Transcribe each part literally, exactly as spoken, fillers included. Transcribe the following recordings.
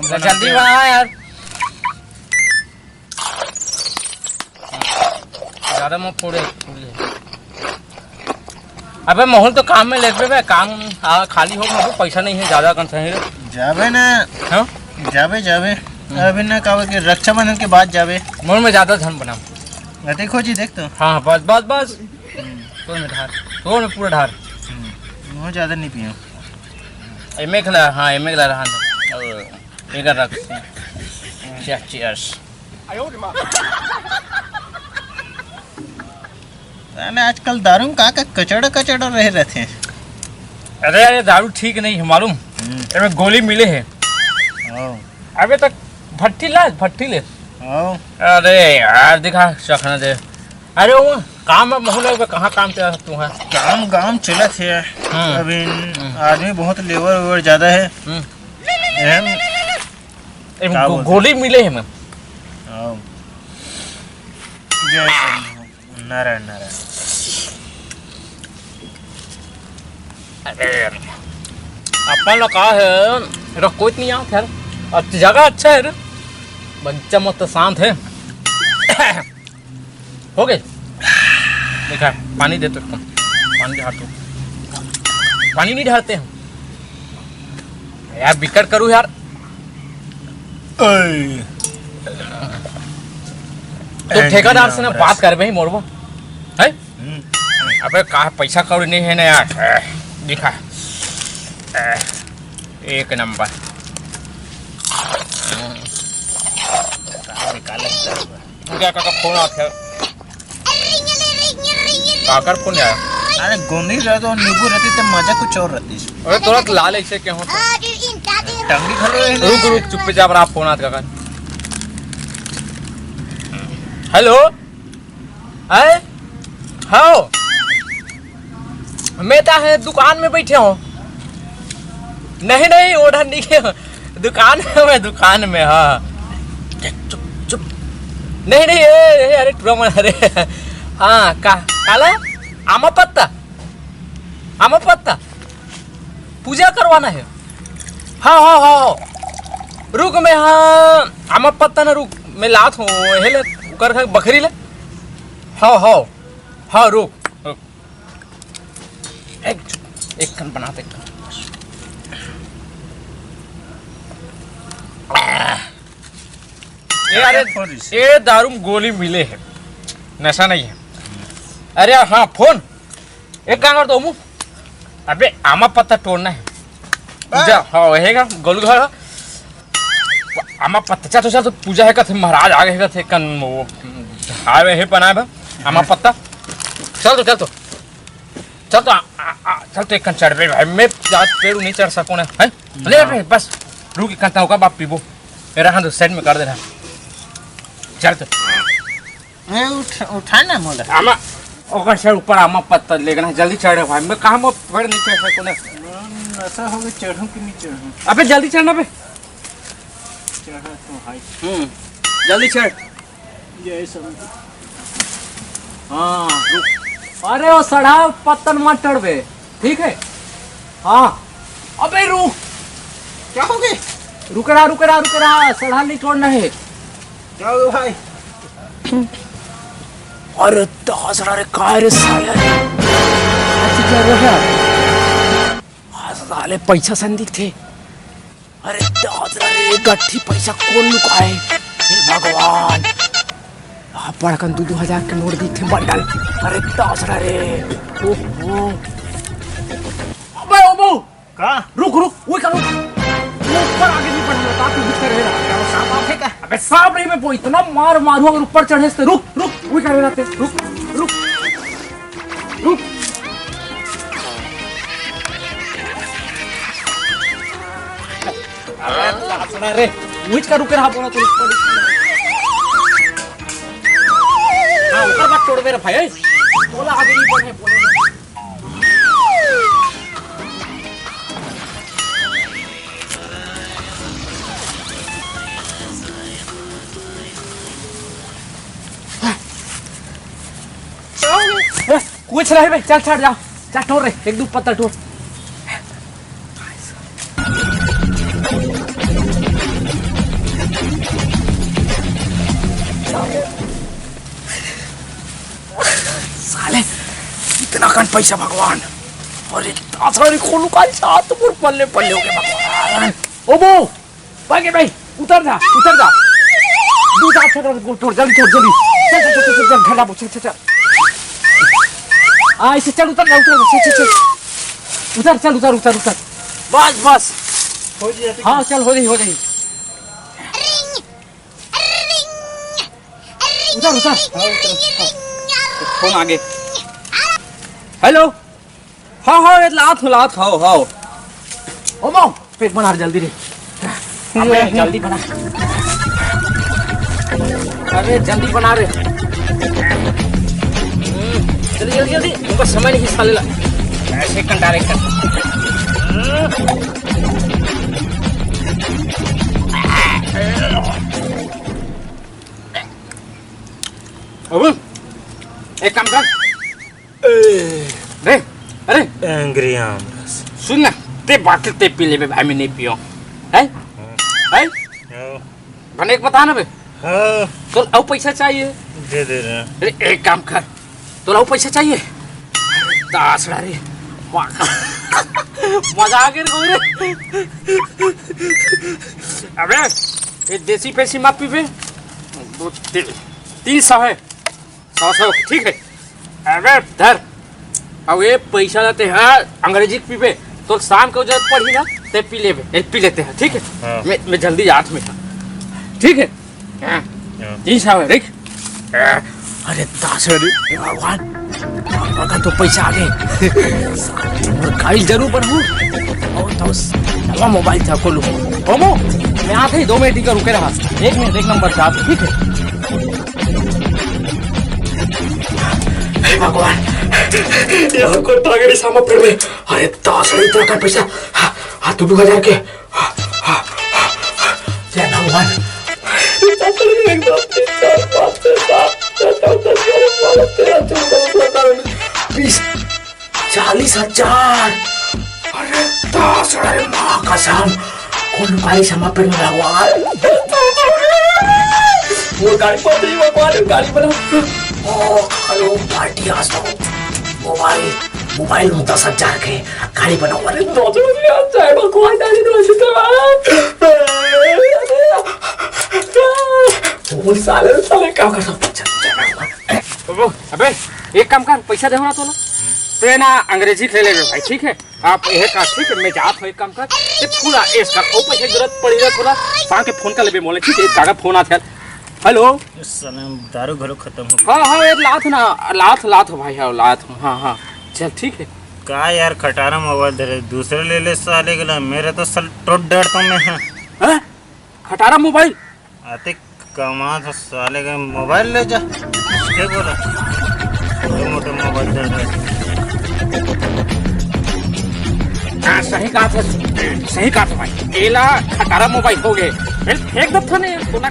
तो जल्दी बना यार। ज्यादा मत फोड़े, फोड़ ले। अबे, महूँ ल तो काम में लेगबे बे, काम, आ, खाली हो, अभी पैसा नहीं है ज्यादा, कौन सा है रे? जाबे ना। हाँ? जाबे, जाबे। अभी ना, का बोल के, रक्षाबंधन के बाद जाबे। महूँ ल ज्यादा झन बना। देखो जी, देख तो। हाँ, बस, बस, बस। तोड़ में ढार, तोड़ में पूरा ढार। हम्म, महूँ ज्यादा नहीं पियो। एमे खिला, हाँ, एमे खिला रहा था। एकर रख। Cheers, cheers। अरे, आजकल दारू में का, का कचड़ा, कचड़ा रहे रहते हैं। अरे, अरे, दारू ठीक नहीं है, मालूम? हम्म। एमे गोली मिले है। ओ। अबे तक भट्टी ला, भट्टी ले। ओ। अरे यार, दिखा, चखना दे। अरे, वो काम में महूँ लोग कहाँ काम चला तू है? काम, काम चलत है। हम्म। अभी हम्म। आदमी बहुत, लेबर वेबर ज्यादा है। हम्म। एहन ए, का गो-, बोलते गोली मिले है मैं। आओ। जय शंभू। नारायण, नारायण। अरे, अपन लोग का है, एरा कोई नहीं आत है। अच्छा, जगह अच्छा है रे। बगीचा मस्त शांत है। हो गए? देखा, पानी दे तो तुम। पानी ढाल दो। पानी नहीं ढालते हम। यार, बिकट करूँ यार। ओए। तो ठेकेदार से ना बात करबे ही मोरबो। है? हम्म। अबे, का पैसा कौड़ी नहीं है ना यार। दिखा। एक नंबर। निकाल। पूजा काका फोन आथे। काकर फोन आया? अरे, गोंदी रहे तो नींबू रहती तो मजा कुछ और रहती। अरे, थोड़ा लाल ऐसे क्यों होता? टंगड़ी खड़े रहे। रुक, रुक, चुप्पे चाप रहा, फोन आथे काकर। हेलो? है? हाँ। मैं तो है दुकान में बैठे हूँ। नहीं, नहीं, order नहीं किया। दुकान में, मैं दुकान में, हाँ। चुप, चुप। नहीं, नहीं, ए, ए, अरे, टूरा मन, अरे। हाँ, का, काला? आमा पत्ता? आमा पत्ता? पूजा करवाना है। हाँ, हाँ, हाँ, हाँ। रुक, मैं, हाँ, आमा पत्ता ना, रुक, मैं लात हूँ, हे ले, ओकर घर बखरी ले। हाँ, हाँ, हाँ, रुक, रुक। एक, एक कन बना दे, एक कन। ए, अरे, ए दारू में गोली मिले है, नशा नहीं है। अरे हाँ, फोन, एक काम कर तो मु, अबे आमा पत्ता तोड़ना है। पूजा, हाँ, वही का, गोलू घर। आमा पत्ता, चल तो, चल तो, पूजा है का थे, महाराज आ गए का थे, कन वो, हाईवे है बनाए बा, आमा पत्ता। चल तो, चल तो। चल तो, आ, आ, आ, चल तो एक कन चढ़बे भाई, मैं जा पेड़ नहीं चढ़ सकूँ ना, हैं? ले बे, बस, रुक एक कन, ओकर बाद पीबो। ए, रहन दो, side में कर दे रहा। चल तो। ए, उठ, उठा ना मोला। आमा, ओकर से ऊपर आमा पत्ता लेगना, जल्दी चढ़ भाई, मैं कहाँ, मैं पेड़ नहीं चढ़ सकूँ ना। नशा हो गया, चढ़ूँ कि नहीं चढ़ूँ? अबे जल्दी चढ़ना बे। चढ़ा तो भाई। हम्म, जल्दी चढ़। जय शंभू। हाँ, रुक। अरे वो सड़ा पत्तन मत टड़बे, ठीक है? हाँ। अबे रुक। क्या हो गए? रुक रहा, रुक रहा, रुक रहा, सड़ा नहीं छोड़ना है। क्या हो गया भाई? अरे दास रे, काय रे साले? आज क्या हो गया? आज साले पैसा संदिक थे। अरे दादा रे, गट्ठी पैसा कोन लुकाए? हे भगवान, आप बड़कन दू दू हजार के नोट दिखे बंडल। अरे दादा रे, ओहो। अबे ओ बहू, का? रुक रुक, वो करो। वो ऊपर आगे नहीं बढ़ना, ताकि कुछ करे ना। क्या वो सांप आप है क्या? अबे सांप नहीं, मैं वो इतना मार मारूंगा अगर ऊपर चढ़े से। रुक रुक, वो करे ना, रुक रुक। रुक। अबे लासड़ा रे, मुझ का रुके रहा बोला तो। हाँ, ओकर बात छोड़ मेरे भाई। बोला आगे नहीं बढ़े, बोले। कुछ नहीं बे, चल चढ़ जा, जा टोर रे, एक दो पत्ता टोर। पैसा भगवान। अरे, दादा रे, कोनो काल साथ मोर पल्ले पल्ले हो गया भगवान। ओ बो, भागे भाई, उतर जा, उतर जा। दू जा, छोड़, छोड़, छोड़, जल्दी, छोड़, जल्दी। चल, चल, चल, चल, चल, घर जाबो, चल, चल, चल। आ, ऐसे चल, उतर जा, उतर जा, चल, चल, चल। उतर, चल, उतर, उतर, उतर। बस, बस। हो जी, हाँ, चल, हो रही, हो रही। उतर, उतर। फोन आगे। हेलो। हाँ, हाँ, ये लात हो, लात, हाओ, हाओ। ओ मो, पेट बना रे जल्दी रे। अबे, जल्दी बना। अरे, जल्दी बना रे। हम्म, जल्दी, जल्दी, जल्दी। उनका समय नहीं, साले ला। ऐसे कंटा रे, कंटा। हम्म। अब एक काम कर। ए, रे, अरे। एंग्री आमरस। सुन ना, ते बाटल ते पी लेबे भाई, मैं नहीं पियो। है? हाँ। है? हाँ। बने एक बता ना बे। हाँ। तो अउ पैसा चाहिए? दे दे रहे हैं। अरे, एक काम कर, तो अउ पैसा चाहिए? दासड़ा रे। मजा आ गया रे। अबे, ये देसी पैसी मत पीबे। दो, तीन, तीन सौ है। सौ, सौ, ठीक है। अबे धर। अब ये पैसा ला ते हा अंग्रेजी के पीबे, तो शाम के जरूरत पड़ही ना, ते पी लेबे, ये पी लेते हैं, ठीक है? हाँ। मैं, मैं जल्दी जात में, ठीक है? हाँ। हाँ। तीन सौ है, देख। अरे दास रे, हे भगवान, अगर तो पैसा आ गए, मोर गाड़ी जरूर बनहूँ। और तो नवा मोबाइल था, खोलू। ओमो, मैं आते ही दो मिनट का रुके रहा। एक मिनट, एक नंबर का, ठीक है? हे भगवान, ये हमको टांगे सामा फिर में। अरे दास रे, इतना का पैसा। हाँ, हाँ, तू दो हजार के। हाँ, हाँ, हाँ, हाँ। जय भगवान। बीस, चालीस हजार। अरे दास रे, माँ कसम। कौन गाड़ी सामा फिर में भगवान? वो गाड़ी पकड़ी, वो गाड़ी, गाड़ी बना। ओ, हेलो, पार्टी आज तो। मोबाइल, मोबाइल में दस हजार के गाड़ी बनाओ। अरे, दो सौ रुपया चाहे बकवास गाड़ी दो सौ का। वो साले, साले काम कर सकते। चल, चल, चल। अबे, अबे, एक काम कर, पैसा देहूँ ना तोला। ते ना अंग्रेजी ले लेबे भाई, ठीक है? आप ये का, ठीक है, मैं जात हूँ, एक काम कर, ये पूरा ऐश कर, ओ पैसा जरूरत पड़ी ना तोला, शाम के फोन कर लेबे मोले, ठीक है? एक काका फोन आथे। हेलो। इस साले में दारू घलो खत्म हो गया। हाँ, हाँ, ये लात ना, लात, लात हो भाई, हाँ, लात हो, हाँ, हाँ, चल, ठीक है। का यार, खटारा मोबाइल धरे, दूसरे ले ले साले के ला, मेरे तो सल टूट डरता मैं, हाँ। हैं? खटारा मोबाइल? आते कमा तो साले का मोबाइल ले जा, क्या बोला? छोटे मोटे मोबाइल धर रहे। हाँ, सही कहा था, सही कहा था भाई। एला खटारा मोबाइल हो गए। फिर फेंक दो थाने, सोना।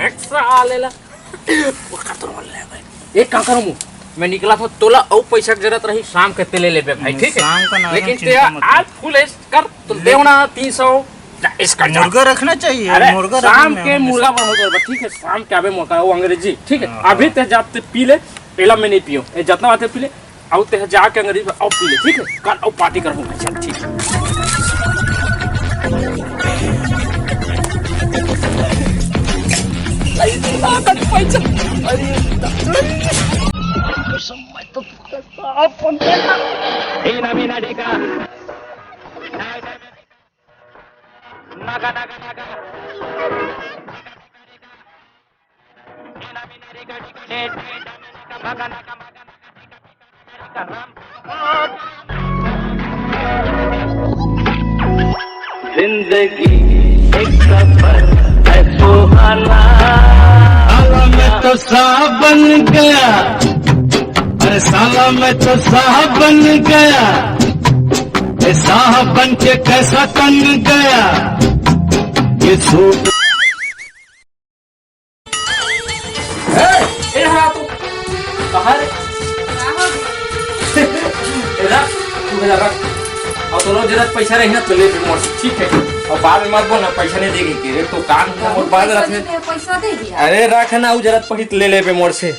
एक साले ला। वो खतरनाक ले भाई। एक काम करो मु, मैं निकला था, तोला अउ पैसा के जरूरत रही, शाम के ते ले लेबे भाई, ठीक है? शाम का ना, लेकिन चिंता ते मत कर। आज फुल ऐश कर, तो ले ना तीन सौ, जा, ऐश कर जा। मुर्गा रखना चाहिए, अरे, मुर्गा रखने शाम में के हम मुर्गा जैसे बनाओ तो, ठीक है? शाम के आबे मौका, वो अंग्रेजी, ठीक है? हाँ, अभी हाँ। ते जाते पी ले, पहला मैं नहीं पियो, ए, जितना बात है पी ले, अउ ते जाके अंग्रेजी में अउ पी ले, ठीक है? कल अउ पार्टी करहूँ मैं, चल, ठीक है। अरे, पैसा, अरे, कसम, मैं तो Ina mina dika. Naga, naga, naga. Ina mina dika, dika, de, de, da, mi, nika, maga, naga, maga, naga, dika, dika, dika, ram. जिंदगी एक सफर है सुहाना। साला मैं तो साहब बन गया। अरे साला मैं तो साहब बन गया। ये साहब बन के कैसा तन गया। ये सूट ए, ए, हाँ, तू कहाँ रे? ए, रख, तू मेरा रख। और तोरो जरूरत पैसा रही ना, तो ले ले मोर से, ठीक है? और बाद में मत बोलना, पैसा नहीं देगी के। एक तो कान में मोर बांध रखे। पैसा दे दिया। अरे, रख ना, वो जरूरत पड़ी तो ले ले बे मोर से।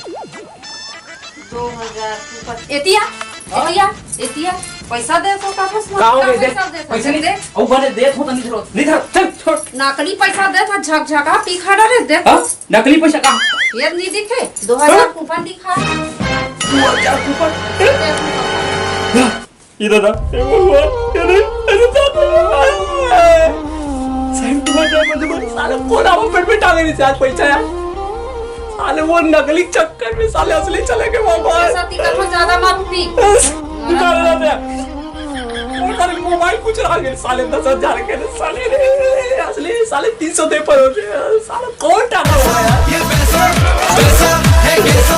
दो हजार कूपन। एतिया, एतिया, एतिया। पैसा दे तो का फस का हो गए? देख, पैसा दे, पैसा नहीं दे। दे। ओ बने दे, हो तो नहीं धरो, नहीं धरो, चल छोड़। नकली पैसा दे था, झकझका पी खा रहे, देख। हाँ? नकली पैसा का? ये नहीं दिखे, दो हजार हाँ? कूपन दिखा। दो हजार कूपन? ये दादा, हे भगवान, अरे, अरे दादा, साले तुम्हारे क्या मर्जी बोले, साले कोन आवा पेट में टांगे नहीं आज पैसा यार। साले वो नकली चक्कर में साले असली चले गए बाबा। पैसा ती कथो ज्यादा मत पी। अरे दादा, वो साले मोबाइल कुछ रहा गए साले दस हजार के साले रे, असली साले तीन सौ दे पर हो गए, साले कौन टांगा हुआ यार? ये पैसा, पैसा है कैसा?